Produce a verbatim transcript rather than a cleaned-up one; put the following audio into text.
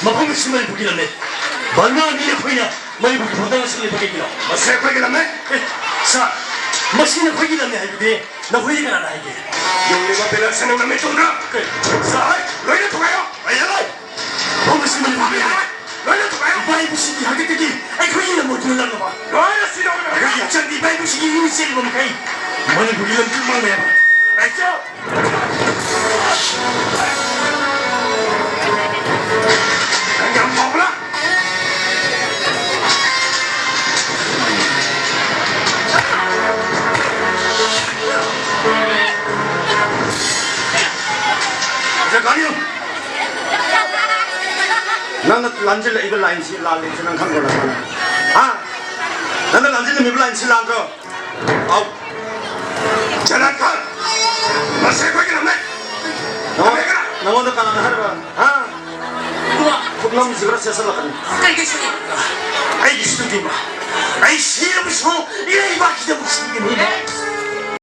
ꯃꯐꯝ ꯑꯁꯤ ꯃꯅꯤꯄꯨꯔꯒꯤ ꯂꯝꯅꯦ꯫ ꯕꯔꯃꯥ ꯃꯤ ꯑꯩꯈꯣꯏꯅ ꯃꯅꯤꯄꯨꯔꯒꯤ ꯐꯝꯗ ꯉꯁꯤ ꯂꯦꯞꯄ ꯀꯩꯒꯤꯅꯣ? ꯃꯁꯤ ꯑꯩꯈꯣꯏꯒꯤ ꯂꯝꯅꯦ꯫ ꯑꯦ, ꯁꯥꯔ, ꯃꯁꯤ ꯅꯈꯣꯏꯒꯤ ꯂꯝꯅꯦ ꯍꯥꯏꯕꯗꯤ ꯅꯈꯣꯏꯗꯤ ꯀꯅꯥꯅ ꯍꯥꯏꯒꯦ? ꯌꯣꯜꯂꯤꯕ ꯕꯦꯂꯔꯁꯦ ꯅꯪꯅ ꯃꯤꯠ ꯆꯨꯝꯗ꯭ꯔꯥ? ꯀꯩ? ꯁꯥꯔ, ꯂꯣꯏꯅ ꯊꯨꯒꯥꯏꯌꯣ꯫ ꯑꯩ ꯌꯥꯔꯣꯏ꯫ ꯃꯐꯝ ꯑꯁꯤ ꯃꯅꯤꯄꯨꯔꯒꯤ ꯂꯝꯅꯦ꯫ ꯂꯣꯏꯅ ꯊꯨꯒꯥꯏꯌꯣ꯫ ꯏꯄꯥ ꯏꯄꯨꯁꯤꯡꯒꯤ ꯍꯥꯛꯇꯛꯇꯒꯤ ꯑꯩꯈꯣꯏꯒꯤ ꯂꯝ ꯑꯣꯏꯗꯨꯅ ꯂꯥꯛꯂꯕ꯫ ꯂꯣꯏꯅ ꯁꯤꯗꯧꯔꯦ꯫ ꯑꯩꯈꯣꯏꯒꯤ ꯍꯛꯆꯥꯡꯗꯤ ꯏꯄꯥ ꯏꯄꯨꯁꯤꯡꯒꯤ ꯏꯅꯤꯡ ꯆꯦꯜꯂꯤꯕ ꯃꯈꯩ ꯃꯅꯤꯄꯨꯔꯒꯤ ꯂꯝ ꯃꯥꯡꯂꯦ ꯍꯥꯏꯕ꯫ ꯑꯩ ꯆꯥꯎ꯫ ꯅꯪ ꯌꯥꯝ ꯐꯥꯎꯕ꯭ꯔꯥ? ꯖꯒꯥꯅꯤꯌꯝ! ꯅꯪꯅ ꯂꯥꯟꯖꯤꯜꯂꯛꯏꯕ ꯂꯥꯏꯟꯁꯤ ꯂꯥꯜꯂꯦꯁꯤ ꯅꯪ ꯈꯪꯕ꯭ꯔꯣ ꯅꯁꯥꯅ? ꯍꯥ? ꯅꯪꯅ ꯂꯥꯟꯖꯤꯜꯂꯝꯃꯤꯕ ꯂꯥꯏꯟꯁꯤ ꯂꯥꯟꯗ꯭ꯔꯣ? ꯑꯥꯎ꯫ ꯖꯂꯥꯟ ꯈꯥꯟ! ꯃꯁꯤ ꯑꯩꯈꯣꯏꯒꯤ ꯂꯝꯅꯦ! ꯅꯉꯣꯟ-, ꯅꯉꯣꯟꯗ ꯀꯅꯥꯅ ꯍꯥꯏꯔꯕ? ꯍꯥ? ꯏꯕꯨꯡꯉꯣ! ꯈꯨꯠꯅꯝꯁꯤ ꯈꯔ ꯆꯦꯠꯁꯤꯜꯂꯛꯀꯅꯤ꯫ ꯀꯩ ꯀꯩ ꯁꯣꯏꯒꯦ? ꯑꯩꯒꯤ ꯁꯤꯗꯨꯗꯤꯕ, ꯑꯩ ꯁꯤꯔꯕꯁꯨ ꯏꯔꯩꯕꯥꯛꯀꯤꯗꯃꯛ ꯁꯤꯒꯅꯤ꯫